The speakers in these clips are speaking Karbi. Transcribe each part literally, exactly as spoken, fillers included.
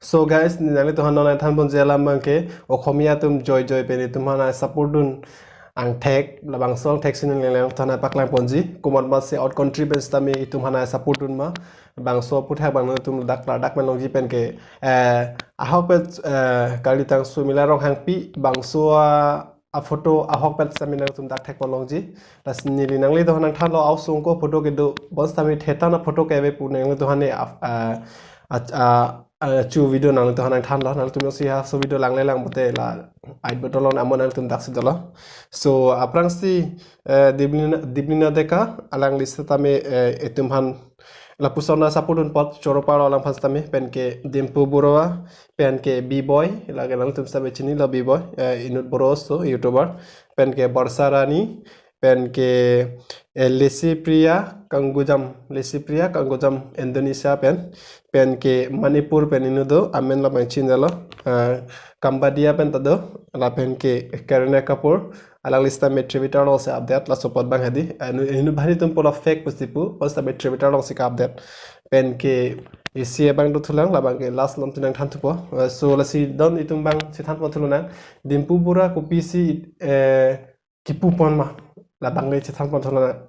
So guys, ne nanglitumphan non thanponji alam abangke, Okhomia atum joijoi pen itum aphan support dun angthek, labangso angthek si ne nanglitumphan paklang ponji, komat masi out country pen sitame itum aphan support dun ma, bangso aphuthak abang nangtum dak ladak man longji pen ke, eh, ahokpet, eh, Karli Tangso Mila Ronghangpi, bangso a, aphoto ahokpet sitame nangtum dak thekpon longji. Lasi neli nanglitumphan nangthanlo, a-o sungko photo kedo, bonsitame thetan aphoto ke ave pu nanglitumphan ne, ah, ah, ah, ah, ah, chu video nanglitumphan nangthanlo, nangtum jongsi laso video langle lang pote la, I button along amo nangtum dak si dolo. So, aphrangsi, eh, Diblina, Diblina Deka, alangli sitame, eh, itum aphan lapuson a-support dun apot, Choro Paro alangphan sitame, pen ke Dimpu Baruah, pen ke B-Boy, lake nangtum sitame chinilo B-Boy, eh, inut Boro so, YouTuber, pen ke Borsa Rani, pen ke, eh, Lesi Priya Kanggujam, Lesi Priya Kanggujam Indonesia pen, pen ke Manipur pen inut do, amen labang chinilo, eh, Cambodia pen ta do, lapen ke Kareena Kapoor, alangli sitame Twitter along si update, laso apot abang hedi, eh, inut, inut bhari atum pulo fake pusi pu, bonsitame Twitter along si ka-update. Pen ke isi abang dothulang, labang ke last non tu nangthanthupo. Eh, so lasi don itum abang si thanpon thulonang. Dimpu Baruah kopisi, eh, kipupon ma, labang ke si thanpon thulonang.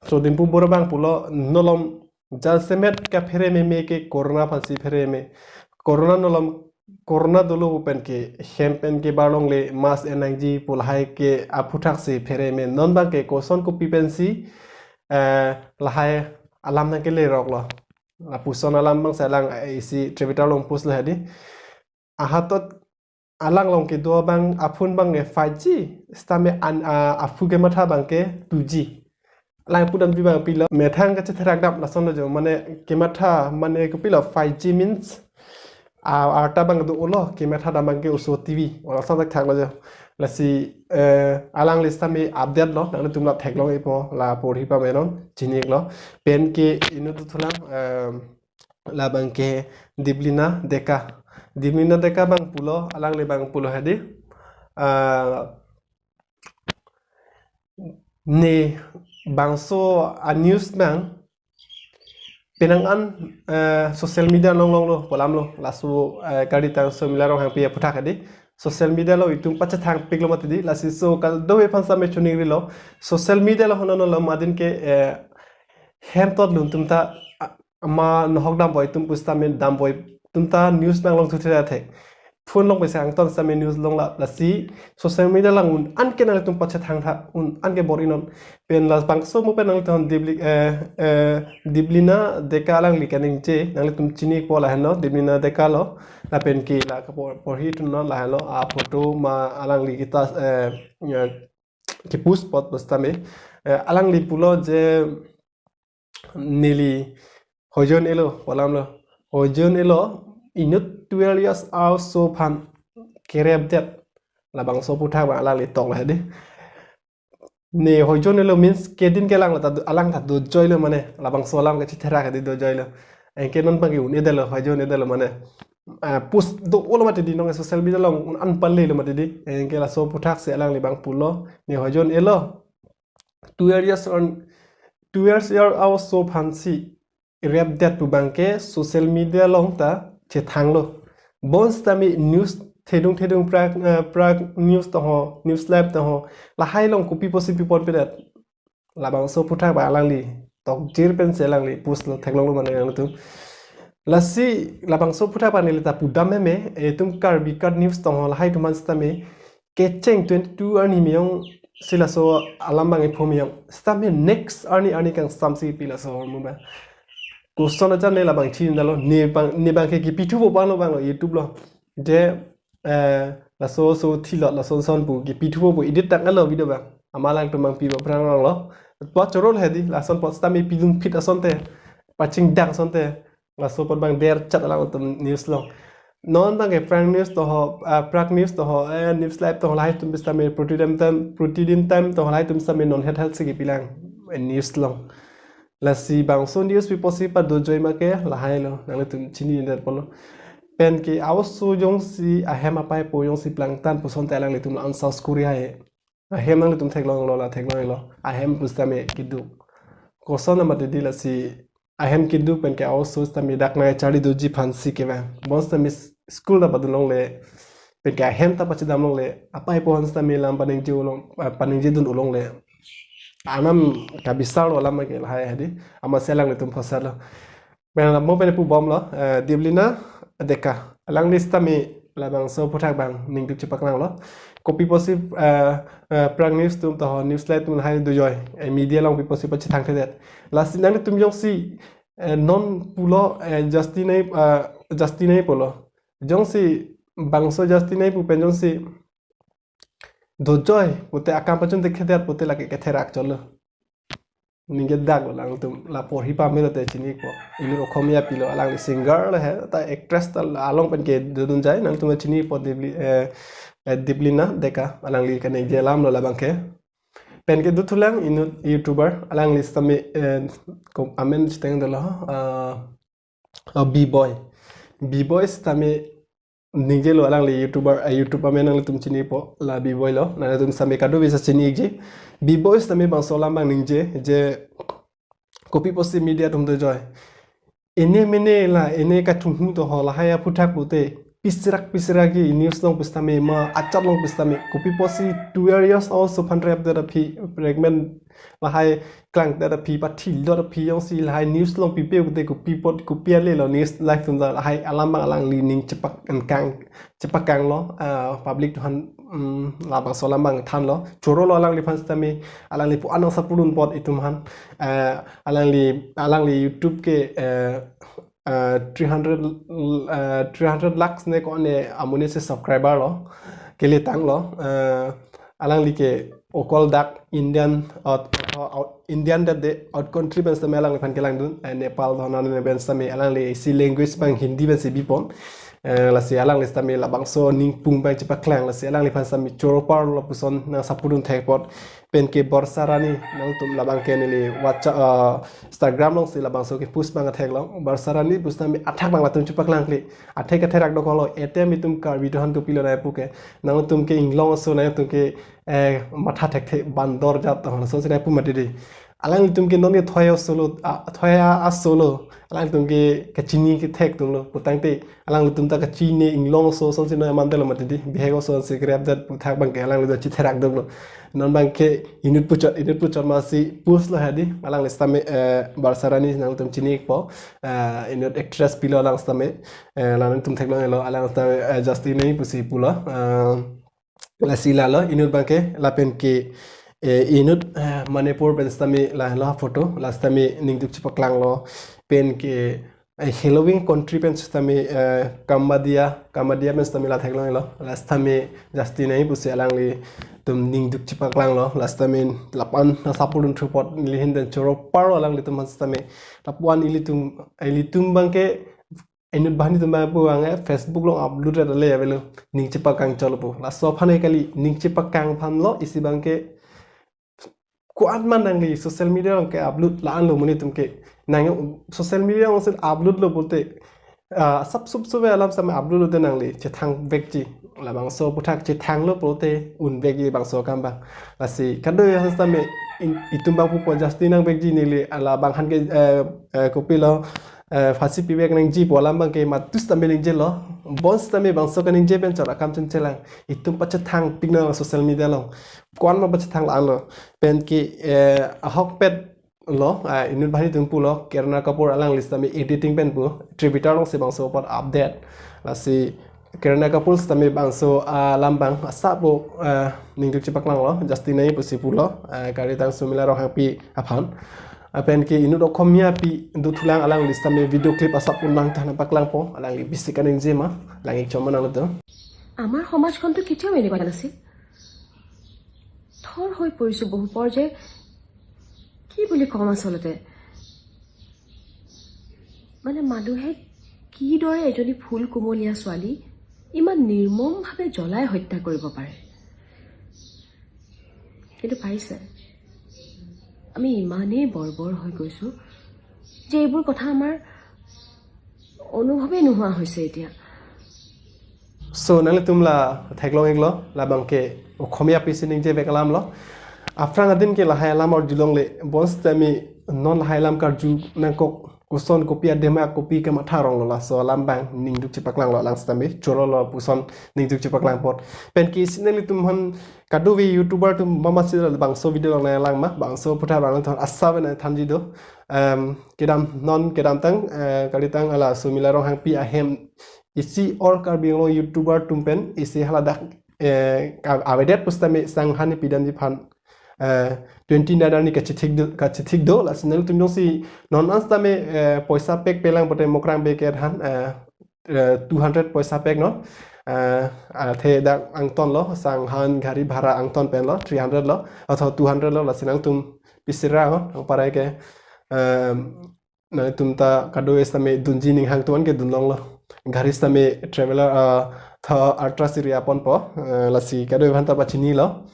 So Dimpu Baruah abang pulo, nolom jasemet kaphere meme ke corona aphansi phere me. Corona nolom, corona dolo pen ke hem pen kebar longle, mask en nangji pu lahai ke aphuthak si phere me. Non abang ke koson kopi pensi, eh, lahai alam nangkele roklo. Lapuson alam abang si alang, eh, isi Twitter along postlo hedi. Ahatot alang along kedo abang aphone abang ke five G, sitame an, ah, aphu kematha abang ke two G. Alang pudamji abang pilo, methang kachetherak dam lasonlo jo, mane kematha, mane kopilo five G means, ah, arta abang dolo, kematha dam abang ke oso T V, lason thakthaklo jo. Lasi, eh, alangli sitame update lo, nangtum la theklong-ikpo, la porhi pamenon, chini-iklo. Pen ke inut dothulang, eh, labang ke Diblina Deka. Diblina Deka abang pulo, alangli abang pulo hedi. Ah, ne bangso a-news abang penang an, eh, social media along longlo, pu alamlo, laso, eh, Karli Tangso Mila Ronghangpi aphuthak hedi. Social media along itum pachethangpiklo mati di, lasi so kadokave aphan sitame choningrilo. Social media along hono nolom adin ke, eh, hem tot lun atum ta, ah, ama nohok damboi atum pusitame damboi atum ta news abang longthu thera thek. Phone along pesa angton sitame news longlo, lasi social media along un-an ke nangtum pachethangtha, un-an ke bor-inon. Pen labangso mo pen nangtum Dibli, eh, eh, Diblina Deka alangli kaningje, nangtum chini-ikpo lahenlo, Diblina Deka lo, lapen ke la kapor, porhi thunon lahenlo, aphoto ma alangli kita, eh, eh, kepost apot pusitame, eh, alangli pulo je neli hoijon elo, pu alamlo. Hoijon elo, inut twelve years old aso aphan kerepdet. Labangso aphuthak abang alangli toklo hedi. Ne hoijon elo means kedin kelang la ta do, alang ta dojoilo mane. Labangso alam kachetherak hedi, dojoilo. Anke non abang ke un-edetlo, hoijon edetlo mane. Ah, post dolo mati di, non social media along un-an palelo mati di. Anke laso aphuthak si alangli abang pulo, ne hoijon elo, twelve years on, twelve years old aso aphansi repdet pu abang ke social media along ta chethanglo. Bonsitame news thedung thedung prak, eh, prak news toho, News Live toho, lahai along kopi pusi piponpedet. Labangso aphuthak abang alangli tokjir pensi alangli postlo, theklonglo mane nangtum. Lasi labangso aphuthak abang neli ta pudam meme, itum Karbi Card News toho lahai atum aphan sitame kecheng twenty-two arni me-ong si laso alam abang epho me-ong. Sitame next arni arni kangsamsi pi laso ahormu abang. Koson ajan ne labang chinidetlo, ne abang, ne abang ke kipithupo abang lo abang lo YouTube lo. Je, eh, laso so thilo, lason son pu kipithupo pu edit tanglo video abang. Ama alangtum abang pipo aphrang lo. Apot choro hedi, lason apot sitame pidun phit asonte, pachingdang asonte. Laso apot abang derchat alangtum news along. Non abang ke prak news toho, ah, prak news toho, eh, News Live toho lahai atum sitame protidin time, protidin time toho lahai atum sitame non het het si kepilang, eh, news along. Lasi bangso news pi pusi padojoi ma ke lahailo, nanglitum chinidetpo lo. Pen ke a-oso jongsi ahem apaipo jongsi plangtan pusonte alanglitum la-an source kori hai. Ahem nanglitum theklonglo, la theklonglo. Ahem pusitame keduk. Koson amat di lasi ahem kedo pen ke a-oso sitame dak nangcharli doji aphansi kevang. Bonsitame school ta padun longle, pen ke ahem ta pachedam longle, apei apon sitame lam paningje ulong, eh, paningje dun ulongle. Anam kabisar lo alam ke lahai hadi, amatsi alanglitum phosar lo. Pen alam mo pen pu bomlo, eh, Deblina Deka. Alangli sitame labangso aphuthak abang ningduk chepaklanglo. Kopi pusi, eh, eh, Prang News atum to news live atum lahai dojoi, eh, media along pi pusi pachethangthedet. Lasi nangtum jongsi, eh, non pulo, eh, Justin ai, eh, Justin ai pulo. Jongsi bangso Justin ai pu pen jongsi dojoi pute akam pachunthekthedet pute lake ketherak cholo. Ningje dak lo, nangtum la porhi pame lote chinipo. Inut Okhomia pilo, alangli singer lo he, ta actress ta along pen kedodun jai, nangtum chinipo Debli-, eh, eh, Deblina Deka, alangli kaningje alam lo labang ke. Pen ke dothulang inut YouTuber, alangli sitame, eh, kom-, amen chiteng dolo, ah, oh, B-Boy. B-Boy sitame ningjelo, alangli YouTuber, eh, YouTube amen nangtum chinipo, la B-Boy lo. Nangtum sitame kadokave si chini-ikji. B-Boy sitame bangso alam abang ningje, je kopi pusi media atum dojoi, ene mene la, ene kachunghu to ho, lahai aphuthak pute pisrak pisrak ke news along pu sitame ma achat along pu sitame, kopi pusi two years also phan rap that aphi pregnant lahai klangdet aphi, pathilot aphi, jongsi lahai news along pipe pute kopi apot, kopi ale lo news live atum ta, lahai alam abang alangli ning chepak-, kang, chepakanglo, ah, public atum aphan, mm, labangso alam abang thanlo. Chorolo alangliphan sitame, alangli pu-an nangsapu dun apot itum aphan, eh, alangli, alangli YouTube ke, eh, eh, three hundred, eh, three hundred lakhs ne ko-an ne amonit si subscriber lo, kele tanglo, eh, alangli ke okol dak Indian out, out, out, Indian that de out country pen sitame alangliphan kelangdun, eh, Nepal dona ne pen sitame alangli isi language abang Hindi pensi bipon. Eh, lasi alangli sitame labangso ningpung abang chepaklang, lasi alangliphan sitame choro parlo puson nangsapu dun thek apot. Pen ke Borsa Rani, nangtum labang ke neli WhatsApp, eh, Instagram alongsi labangso ke post abang theklong. Borsa Rani pu sitame athak abang latum chepaklangkle. Athak atherak dokoklo, ete mi tum Karbi atum aphan kopilo nangpu ke. Nangtum ke inglong aso, nangtum ke, eh, matha thekthe bandor jat atum ason si nangpu mati dei. Alangtum ke non ke thoi aso lo, ah, thoi aso lo. Alangtum ke kachini kethek atum lo. Putangte alangtum ta kachini inglong aso ason si nangmandetlo mati dei. Bihek aso si krep jat aphuthak abang ke alangtum chetherak doklo. Non abang ke inut puchot, inut puchot masi post lo hadi. Alangli sitame, eh, Borsa Rani nangtum chinipo. Eh, inut actress pilo alang sitame. Eh, nangtum theklonglo, alang sitame, eh, Justin ai pusi pulo. Eh, lasi lalo, inut abang ke, lapen ke, eh, inut, eh, Manipur pen sitame lahelo photo, la sitame ningduk chepaklanglo, pen ke, eh, Halloween country pen sitame, eh, Cambodia, Cambodia pen sitame la theklonglo, la sitame Justin ai pusi alanglitum ningduk chepaklanglo, la sitame lapu-an nangsapu dun thu apot neli ahin pen choro parlo alanglitum aphan sitame, lapu-an ilitum, ilitum abang ke, inut banghini atum abang pu abang, eh, Facebook along upload ret ale avelo, ning chepakang cholo pu. Laso aphan kali, ning chepakang aphan lo, isi abang ke ko-an ma nangli social media along ke upload la-an lo monit atum ke. Nang social media alongsi upload lo pulote, ah, sap sup sup alam sitame upload lote nangli chethang vekji. Labangso aphuthak chethanglo pulote un vekji bangso akam abang. Lasi kadokave sitame in-, itum abang pupo Justin nang vekji neli, ah, labang aphan ke, eh, eh, kopilo, eh, phasi pivek nangji pu alam abang ke matus sitame ningjelo. Bon sitame bangso kaningje pen chot akam chunchelang. Itum pachethangpik nang social media along. Ko-an ma pachethang la-an lo. Pen ke, eh, ahokpet lo, eh, inut banghini atum pulo, Kareena Kapoor alangli sitame editing pen pu, Twitter alongsi bangso apot update. Lasi Kareena Kapoor sitame bangso, ah, alam abang, asa pu, eh, ningduk chepaklanglo, Justin ai pusi pulo, eh, Karitang Sumila Ronghangpi aphan. Lapen ke inut Okhomia pi dothulang, alangli sitame video clip asap un nangthan paklangpo, alangli bisi kaningje ma, alang ik choma nanglo to. আমাৰ সমাজখনতো কেতিয়াও এনেকুৱা নাছিল। থৰ হৈ পৰিছো বহু পৰ যে কি বুলি কম আচলতে। মানে মানুহে কিদৰে এজনী ফুল কুমলীয়া ছোৱালী ইমান নিৰ্মমভাৱে জ্বলাই হত্যা কৰিব পাৰে? কিন্তু পাৰিছে। আমি ইমানেই বৰ্বৰ হৈ গৈছো যে এইবোৰ কথা আমাৰ অনুভৱেই নোহোৱা হৈছে এতিয়া। So, nanglitum la theklong iklo, labang ke Okhomia pisi ningjevek alam lo. Aphrang adin ke lahai alam arjulongle, bon sitame non lahai alam karju nangkok koson kopi adema kopi kematha rong lo, laso alam abang ningduk chepaklanglo, alang sitame chorolo puson ningduk chepaklang apot. Penke isi nanglitum aphan kadokave YouTuber atum mama si labangso video along nanglang ma, bangso aphuthak abang thon asa ve nangthanji do. Em, kedam non kedamtang, eh, kalitang hala Sumila Ronghangpi ahem isi all Karbi Anglong YouTuber atum pen isi haladak, eh, ka-, avedet pusitame sanghan ni pidamji aphan, eh, twenty nine arni kachethik do, kachethik do, lasi nanglitum jongsi non an sitame, eh, poisa pek pelang pote Mokrang Bey ke than, eh, eh, two hundred poisa pek non. Eh, athe dak angtonlo, sanghan gari bhara angton penlo, three hundred lo, atau two hundred lo, lasi nangtum pisira ho, nangparai ke, em, nangtum ta kadokave sitame dunji ning hang tuan ke dunlonglo. Gari sitame traveler, ah, tha Ultra Series aponpo, eh, lasi kadokave aphan ta pachinilo.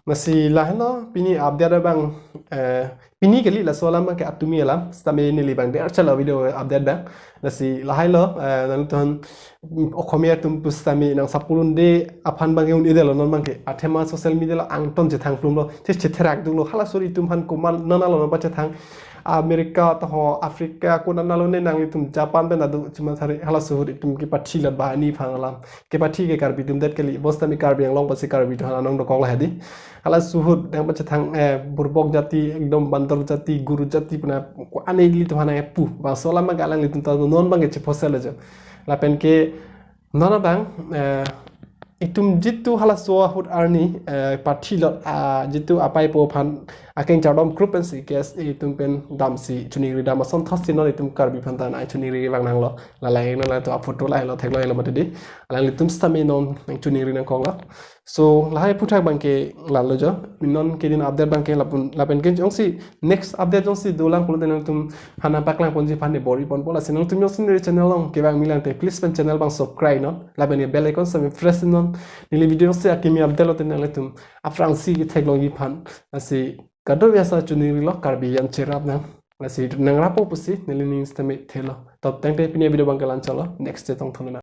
Lasi lahenlo pini update abang, eh, pini kali laso alam ke atumi alam, sitame neli abang der chalo video update abang. Lasi lahailo, eh, nangtum Okhomia atum pusitame nang sapulun de aphan abang un-edetlo non abangke. Athema social media lo angton chethang plumlo, che chetherak duklo. Halaso ahut itum aphan komat nanalo non pachethang. America taho, Africa konat nalo ne nanglitum Japan pen adu chuma thari halaso ahut itum kepathi lot ba ani aphan alam. Kepathi ke Karbi atum det kali, pusitame Karbi Anglong pusi Karbi atum aphan anong dokok lahai di. Halaso ahut nang pachethang, eh, burbok jati, ekdom bandor jati, guru jati puna ko ane ilitum aphan pu. Laso alam abang alanglitum ta non abangke chephosel ajo. Lapen ke non abang, eh, itum jitu halaso ahut arni, eh, pathi lot, ah, jitu apaipo aphan akeng chardom group pensi KSA atum pen damsi choningri dam ason thotsi non itum Karbi aphan ta nangchoningri vang nanglo. Lalai non la to aphoto lahelo, theklo lahelo mati di. Alanglitum sitame non nangchoningri nangkoklo. So, lahai aphuthak abangke lalo jo. Non kedin update abangke lapun, lapen ke jongsi next update jongsi dolang pulote nangtum aphan nangpaklang ponji aphan ne bor-i ponpo, lasi nangtum jongsi neli channel along kevang milang te please pen channel abang subscribe non. Lapen ke bell icon sitame press non. Neli video si akimi update lote nanglitum aphrangsi ketheklongji aphan. Lasi kadokave asa choningrilo, Karbi an cherap nang. Lasi nangrapo pusi neli ning sitame thelo. Top tangte pini video abangke la-anchotlo. Next te tongthu nang.